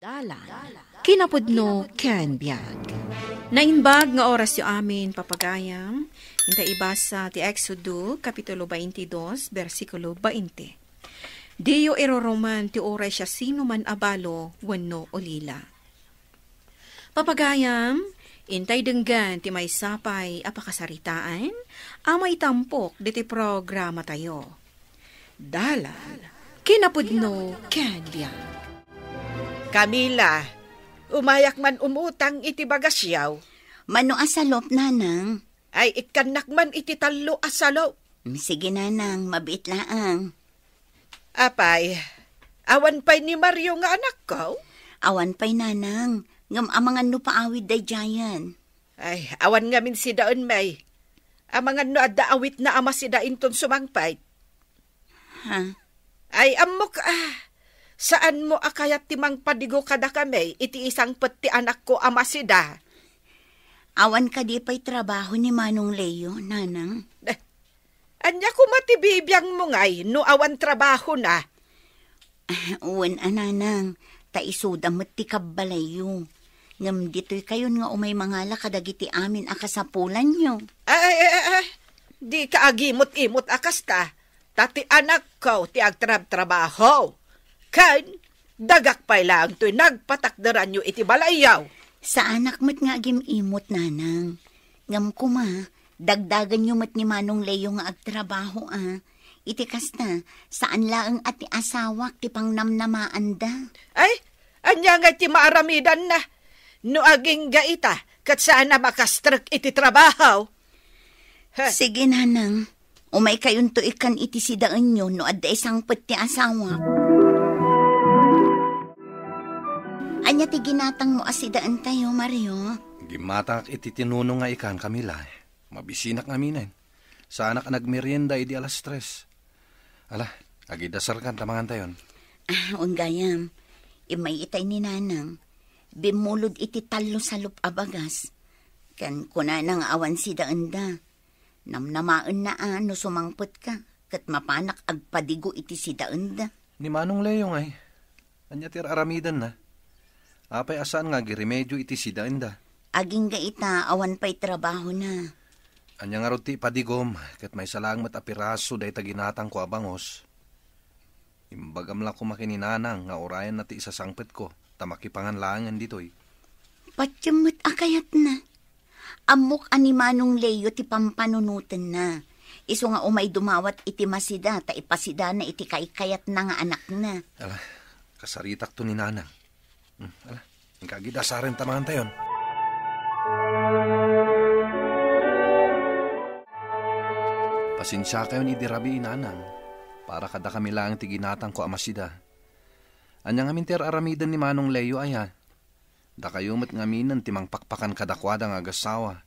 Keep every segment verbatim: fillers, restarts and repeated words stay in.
Dalan, kinapudno ken biag. Naimbag nga orasyo amin, papagayam. Inta ibasa ti Exodo, Kapitulo twenty-two, bersikulo twenty. Diyo iruruman ti uray siasinoman a balo wenno ulila. Papagayam, intay denggen ti maysa pay a pakasaritaan a maitampok ditoy programatayo. Dalan, kinapudno ken biag. Camila, umayak man umutang iti bagasyaw. Mano a salop, nanang? Ay, ikkannak man iti tallo a salop. Mm, sige, nanang, mabiit laang. Apay, awan pay ni Mario nga anakko? Awan pay, nanang, ngem amangan no paawid daydiayen. Ay, awan ngamin sidaen, May. Amangan no adda awitna a masida inton sumangpet. Ha? Ay, ammok, ah, saanmo a kayat ti mangpadigo kadakami iti isangpet ti anakko a masida? Awan kadi pay trabaho ni Manong Leo, nanang? Eh, ania koma ti bibiangmo ngay no awan trabahona? Ah, wen a, nanang, ta isuda met ti kabbalayyo. Ngem ditoykayon nga umay mangala kadagiti amin a kasapulanyo. Ay, ay, ay, ay, ay. Dika agimot-imot a kasta, ta ti anakko ti agtrabtrabaho. Ken, dagak pay laeng toy nagpatakderanyo iti balayyo. Saanak met nga agim-imot, nanang. Ngem koma, dagdagenyo met ni Manong Leo nga agtrabaho, a. Iti kasta, saan laeng a ti asawak ti pangnamnamaanda. Ay, ania ngay ti maaramidanna? No agingga ita, ket saan a makastrek iti trabaho. He. Sige, nanang. Umaykayonto ikkan iti sidaenyo no adda isangpet ti asawak. Ania ti ginatangmo a sidaentayo, Mario? Gimmatangak iti tinunong nga ikan, Camila. Mabisinak ngaminen. Saanak a nagmerienda idi alas tres. Ala, agidasarkan ta mangantayon. Ah, wen gayam. Immay itay ni nanang. Bimmulod iti tallo salop a bagas. Ken kunana nga awan sidaenda. Namnamaenna a no sumangpetka, ket mapanak agpadigo iti sidaenda. Ni Manong Leo ngay, ania ti ar-aramidenna? Apay a saan nga agiremedio iti sidaenda? Agingga ita, awan pay trabahona. Ania ngarud ti ipadigom, ket maysa laeng met a piraso dayta ginatangko a bangus. Imbagam la koma ken ni nanang nga urayenna ti isasangpetko, ta makipangan laengen ditoy. Patiem met a kayatna. Ammok a ni Manong Leo ti pampanunotenna. Isu nga umay dumawat iti masida ta ipasidana iti kaikayatna nga anakna. Ala, kasaritakto ni nanang. Hmm, ala, inka agidasaren ta mangantayon. Pasensiakayon idi rabii, nanang. Para kadakami laeng ti ginatangko a masida. Ania ngamin ti ar-aramiden ni Manong Leo aya? Dakayo met ngaminen ti mangpakpakan kadakuada nga agassawa.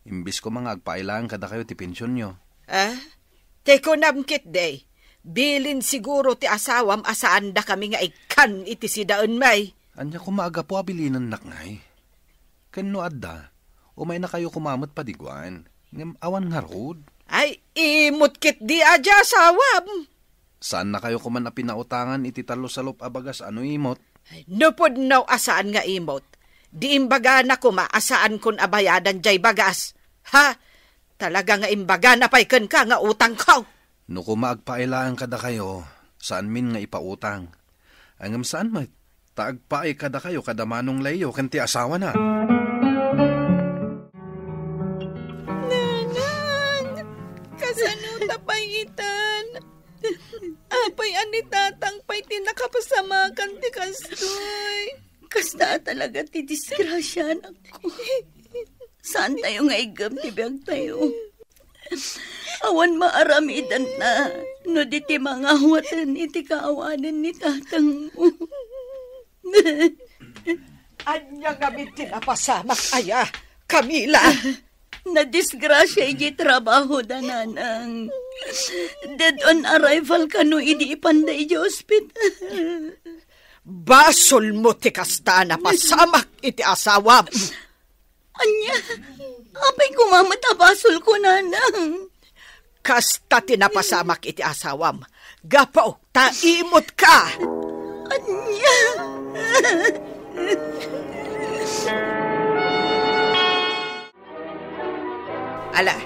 Imbes koma nga agpaay laeng kadakayo ti pensionyo. Ah? Ti kunam ketdi, bilin siguro ti asawam a saan dakami nga ikkan iti sidaen, May. Ania koma a gapu a bilinennak ngay? Ken no adda, umaynakayo koma met padiguan. Ngem awan ngarud? Ay, imot ketdi a di asawam. Saannakayo koman a pinautangan iti tallo salop a bagas a no imot? Ay, no pudno a saan nga imot, di imbagana koma a saankon a bayadan jay bagas. Ha? Talaga nga imbagana pay kenka nga utangko. No koma agpaay laeng kadakayo, saanmin nga ipautang. Ay, ngem saan met, ta agpaay kadakayo kada Manong Leo ken ti asawana. Nanang! Kasano ta pay itan? Apay a ni Tatang pay ti nakapasamakan ti kastoy? Kasta talaga ti disgrasya, anakko. Saantayo nga iggem ti biagtayo. Awan maaramidenna no di ti mangawaten iti kaawanen ni tatangmo. Ania ngamin ti napasamak aya, Camila? Nadisgrasia iti trabahoda, nanang. Dead on arrival kano idi ipanda iti ospital. Basolmo ti kasta a napasamak iti asawam. Ania? Apay koma met a basolko, nanang? Kasta ti napasamak iti asawam. Gapu ta imot ka. Ania? Ala,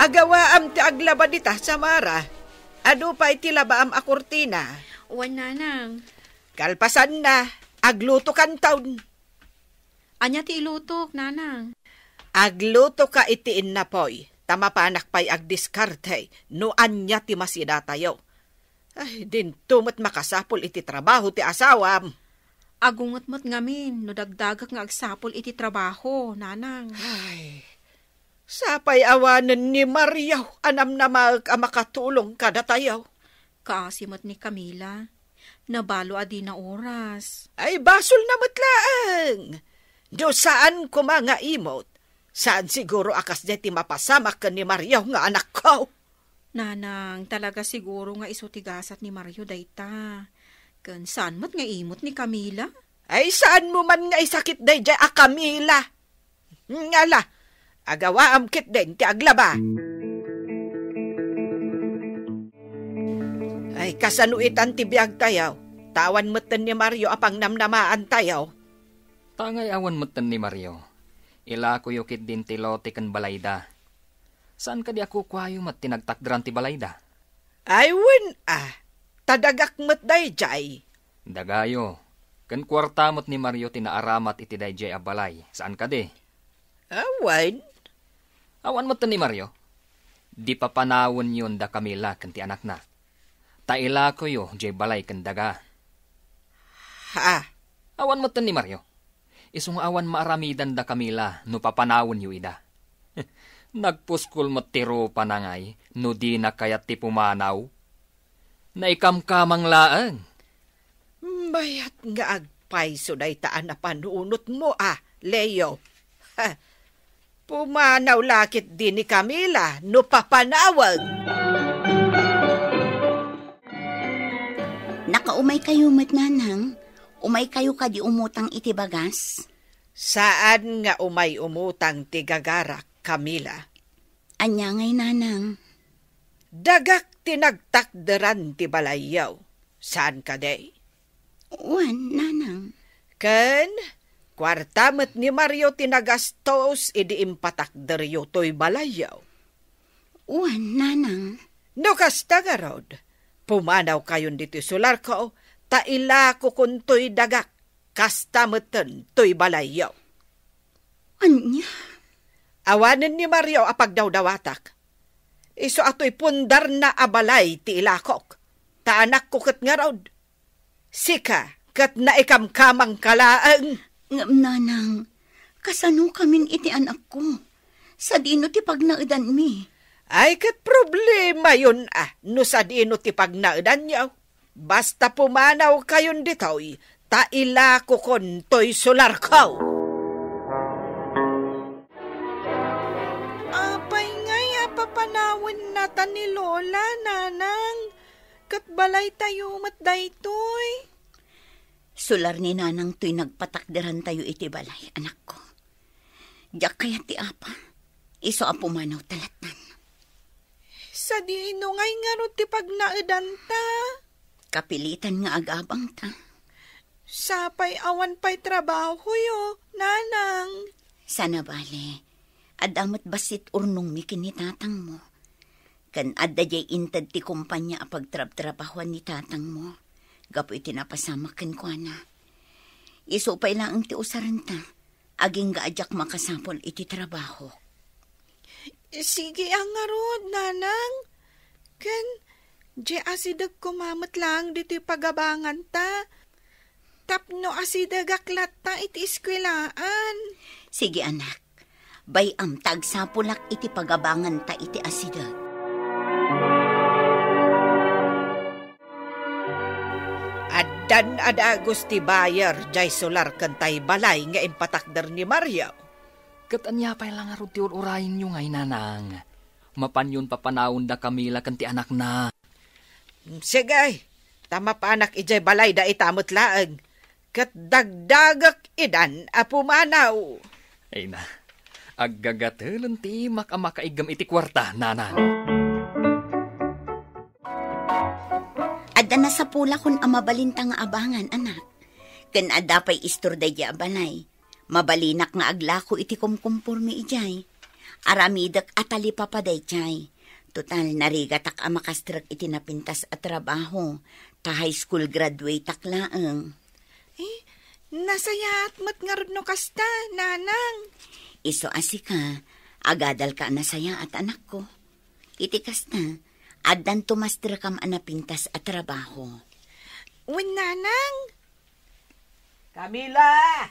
agawaam ti aglaba dita, Samara. Adu pay ti labaam a kurtina. Wen, nanang. Kalpasanna, aglutokanton. Ania ti ilutok, nanang? Aglutoka iti innapoy, ta mapanak pay agdiskarte no ania ti masidatayo. Ay, dinto met makasapul iti trabaho ti asawam. Agunget met ngamin no dagdagak nga agsapul iti trabaho, nanang. Ay, sapay awanen ni Mario a namnamaek a makatulong kadatayo. Kaasi met ni Camila. Nabalo a dina oras. Ay, basolna met laeng. No saan koma nga imot, saan siguro a kasdiay ti mapasamak ken ni Mario nga anakko. Nanang, talaga siguro nga isu ti gasat ni Mario dayta. Ken saan met nga imot ni Camila? Ay, saanmo man nga isakit daydiay a Camila? Ngala, agawaam ketdin ti aglaba. Ay, kasano itan ti biagtayo? Ta awan metten ni Mario a pangnamnamaantayo. Ta ngay awan metten ni Mario, ilakoyo ketdin ti lote ken balayda. Saan kadi a kukuayo met ti nagtakderan ti balayda? Ay, wen a, ta dagak met daydiay. Dagayo, ken kuarta met ni Mario ti naaramat iti daydiay a balay, saan kadi? Awan. Awan metten ni Mario? Di papanawenyon da Camila ken ti anakna. Ta ilakoyo diay balay ken daga. Ha? Awan metten ni Mario? Isu nga awan maaramidan da Camila no papanawenyo ida. Nagpuskol met ti rupana ngay no dina kayat ti pumanaw. Naikamkamang laeng. Mayat nga agpayso dayta a napanunotmo a, Leo. Ha, pumanaw la ketdi ni Camila no papanawen. Nakaumaykayo met, nanang? Umaykayo kadi umutang iti bagas? Saan nga umay umutang ti gagarak, Camila. Ania ngay, nanang? Dagak ti nagtakderan ti balayyo. Saan kadi? Wen, nanang. Ken kuarta met ni Mario ti nagastos idi impatakderyo toy balayyo. Wen, nanang. No kasta ngarud, pumanawkayon ditoy solarko, ta ilakokontoy dagak, kasta metten toy balayyo. Ania? Awanen ni Mario a pagdawdawatak. Isu a toy pundarna a balay ti ilakok, ta anakko ket ngarud. Sika ket naikamkamangka laeng. Ngem, nanang, kasanokamin iti anakko? Sadino ti pagnaedanmi? Ay, ket problemayon a no sadino ti pagnaedanyo. Basta pumanawkayon ditoy, ta ilakokontoy solarko. Apay ngay a papanawennata ni Lola, nanang? Ket balaytayo met daytoy. Solar ni nanang toy nagpatakderantayo iti balay, anakko. Diak kayat ti apa. Isu a pumanaw ta lattan. Sadino ngay ngarud ti pagnaedanta? Kapilitan nga agabangta. Sapay awan pay trabahoyo, nanang. Sana bale, adda met bassit urnongmi ken ni tatangmo. Ken adda diay inted ti kompania a pagtrabtrabahoan ni tatangmo gapu iti napasamak kenkuana. Isu pay laeng ti usarenta, agingga a diak makasapul iti trabaho. Sige a ngarud, nanang. Ken diay asideg koma met laeng ditoy pagabanganta. Tapno asidegak latta iti eskuelaan. Sige, anak. Bay-am ta agsapulak iti pagabanganta iti asideg. Addan a dagus ti buyer jay solar ken tay balay nga impatakder ni Mario. Ket ania pay la ngarud ti ur-urayenyo ngay, nanang? Mapanyon papanawen da Camila ken ti anakna. Sige, ta mapanak idiay balay dayta met laeng, ket dagdagek idan a pumanaw. Ay na, aggagatelon ti imak a makaiggem iti kuarta, nanang. Adda nasapulakon a mabalinta nga abangan, anak. Ken adda pay istor daydiay a balay. Mabalinak nga aglako iti kumkumpormi idiay. Aramidek a talipapa daydiay. Total, narigatak a makastrek iti napintas a trabaho. Ta high school graduateak laeng. Eh, nasayaat met ngarud no kasta, nanang. Isu a sika, agadalka a nasayaat, anakko. Iti kasta, addan tumasdrekam a napintas a trabaho. Wen, nanang. Camila!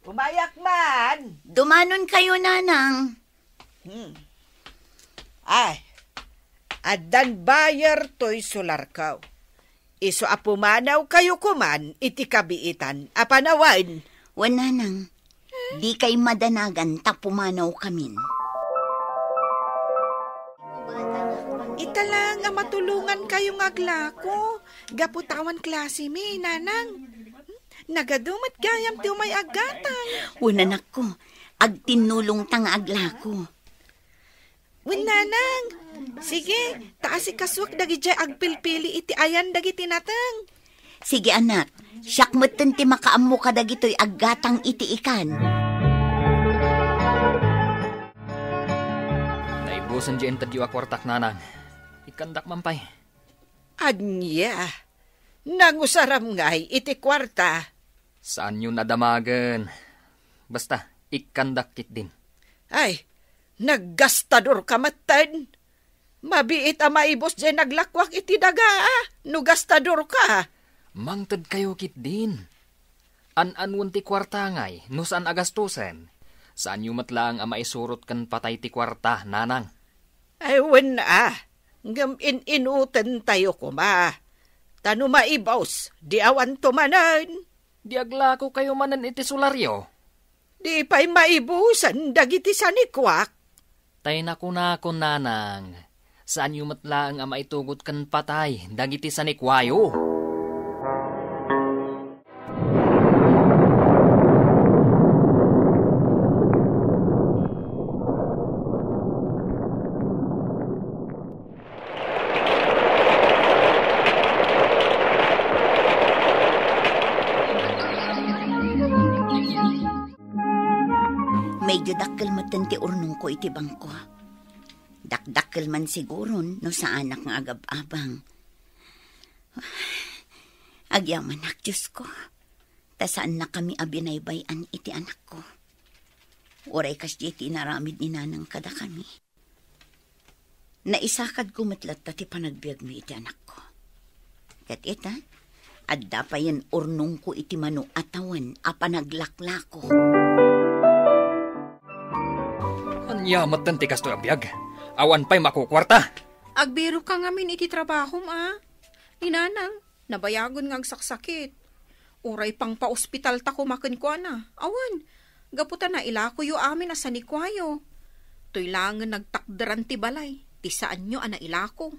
Umayak man! Dumanonkayo, nanang. Hmm. Ay, addan buyer toy solarko. Isu a pumanawkayo koman iti kabiitan a panawen. Wen, nanang, dikay madanagan ta pumanawkamin. Ita lang a matulongankayo nga aglako, gapu ta awan klasemi, nanang. Nagadu met gayam ti umay aggatang. Wen, anakko, agtinnulongta nga aglako. Wen, nanang. Sige, ta asikasuak dagidiay agpilpili iti ayan dagiti nateng. Sige, anak. Siak metten ti makaammo kadagitoy aggatang iti ikan. Naibusen diay intedyo a kuartak, nanang. Ikkandak man pay. Ania? Nangusaram ngay iti kuarta? Saanyon a damagen. Basta, ikkandak ketdin. Ay, naggastadorka metten. Mabiit a maibus diay naglakuak iti daga, a, no gastadorka. Mangtedkayo ketdin. An-anuen ti kuarta ngay, no saan a gastusen. Saanyo met laeng a maisurot ken patay ti kuarta, nanang. Ay, wen a, ngem in-inutentayo koma. Ta no maibus, di awanto manen. Di aglakokayo manen iti solaryo? Di pay maibusen dagiti sanikuak. Tay nakunakon, nanang, saanyo met laeng a maitugot ken patay dagiti sanikuayo. Medyo dakkel metten ti urnongko iti bangko. Dakdakkel man siguron no saanak nga agab-abang. Agyamanak, Diosko, ta saannakami a binaybay-an iti anakko. Uray kasdiay ti inaramid ni Nanang kadakami. Naisakadko met latta ti panagbiagmi iti anakko. Ket ita, adda payen urnongko iti mano a tawen a panaglaklako. Ania metten ti kastoy a biag? Awan pay makukuarta? Agbiroka ngamin iti trabahom, a? Ni Nanang, nabayagen nga agsaksakit. Uray pangpaospitalta koma kenkuana. Awan, gapu ta nailakoyo amin a sanikuayo. Toy laengen nagtakderan ti balay, ti saanyo a nailako.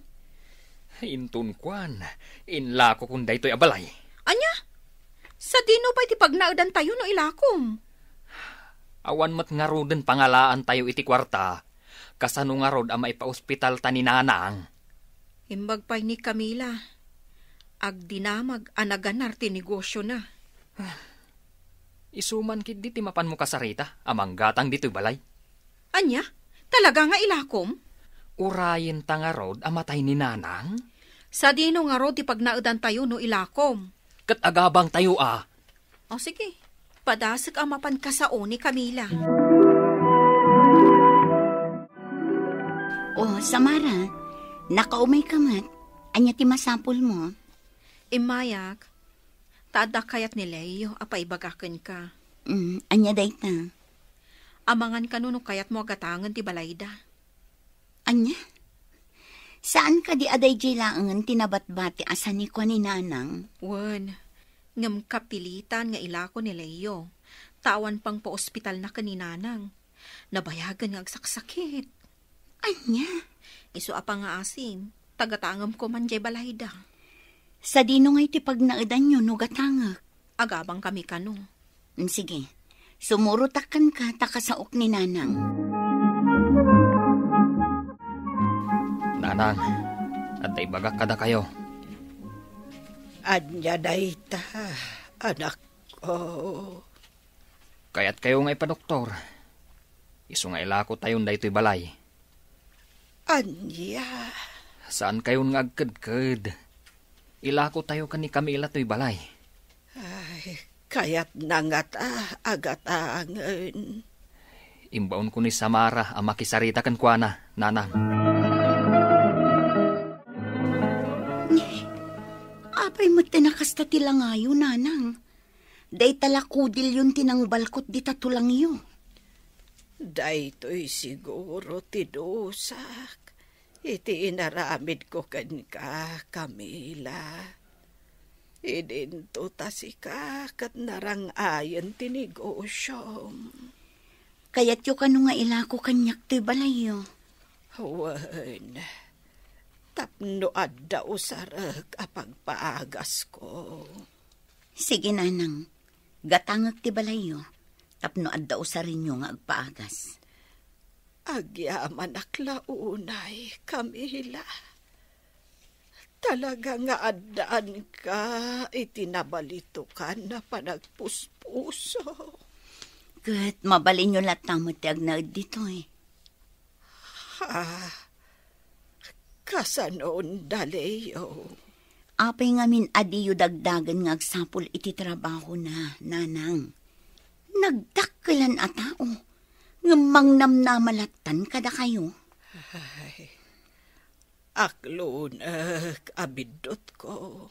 Inton kuan, inlakokon daytoy a balay. Ania? Sadino pay ti pagnaedantayo no ilakom? Awan met ngaruden pangalaantayo iti kuarta. Kasano ngarud a maipaospitalta ni Nanang? Imbag pay ni Camila, agdinamag a naganar ti negosiona. Isu man ketdi ti mapanmo kasarita a manggatang ditoy balay. Ania? Talaga nga ilakom? Urayenta ngarud a matay ni Nanang? Sadino ngarud ti pagnaedantayo no ilakom? Ket agabangtayo a. O, sige. Padasek a mapan kasao ni Camila. O, Samara, nakaumayka met. Ania ti masapulmo? Immayak, ta adda kayat ni Leo a paibaga kenka. Mm, ania dayta? Amangan kano no kayatmo a gatangen ti balayda. Ania? Saan kadi a daydiay laengen ti nabatbati a sanikua ni Nanang? Wen, ngem kapilitan nga ilako ni Leo. Ta awan pangpaospitalna ken ni Nanang. Nabayagen nga agsaksakit. Ania? Isu a pangngaasim, ta gatangem koman diay balayda. Sadino ngay ti pagnaedanyo no gatangek? Agabangkami kano. Mm, sige. Sumurotak kenka ta kasaok ni Nanang. Nanang, adda ibagak kadakayo. Ania dayta, anak? Oh. Kayatkayo nga ipadoktor. Isu nga ilakotayon daytoy balay. Ania? Saankayon nga agkedked. Ilakotayo ken ni Camila toy balay. Ay, kayatna ngata a gatangen. Imbaonko ni Samara a makisarita kenkuana, nanang. Apay met ti nakasta ti langayo, nanang? Dayta la kudilyon ti nangbalkot dita tulangyo. Daytoy siguro ti dusak iti inaramidko kenka, Camila. Idinto ta sika ket narang-ayen ti negosyom. Kayatyo kano nga ilako kaniak toy balayyo? Wen, tapno adda usarek a pagpaagasko. Sige, nanang. Gatangek ti balayyo tapno adda usarenyo nga agpaagas. Agyamanak la unay, Camila. Talaga nga addaanka iti nabalitokan a panagpuspuso. Ket mabalinyo latta met ti agnaed ditoy. Ha? Kasano, Leo? Apay ngamin a diyo dagdagen nga agsapul iti trabahona, nanang? Nagdakkelan a tao, ngem mangnamnama lattan kadakayo. Ay, aklunek a biddutko.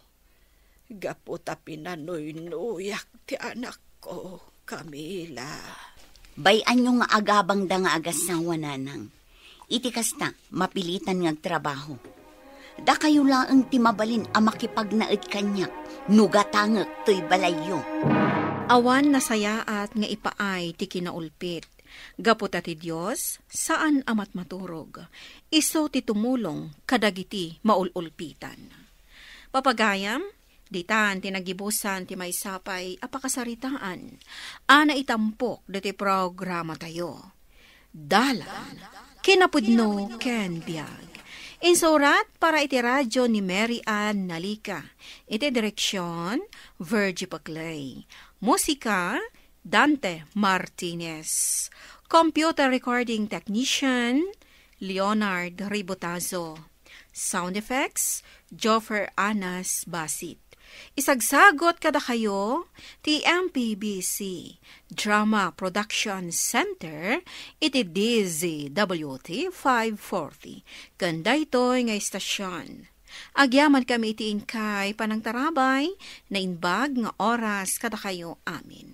Gapu ta pinanuynuyak ti anakko, Camila. Bay-anyo nga agabangda nga agasawa, nanang. Iti kasta, mapilitan nga agtrabaho. Dakayo laeng ti mabalin a makipagnaed kaniak no gatangek toy balayyo. Awan nasayaat nga ipaay ti kinaulpit. Gapu ta ti Dios, saan a matmaturog. Isu ti tumulong kadagiti maul-ulpitan. Papagayam, ditan ti nagibusan ti maysa pay a pakasaritaan a naitampok ditoy programatayo. Dalan, kinapudno ken biag. Insurat para iti radyo ni Mary Ann Nalica. Iti direksyon, Virgie Paclay. Musika, Dante Martinez. Computer recording technician, Leonard Ribotazo. Sound effects, Joffer Anas Basit. Isagsagot kadakayo ti M P B C Drama Production Center iti D Z W T five forty. Ken daytoy nga istasyon. Agyamankami iti inkay panangtarabay, naimbag nga oras kadakayo amin.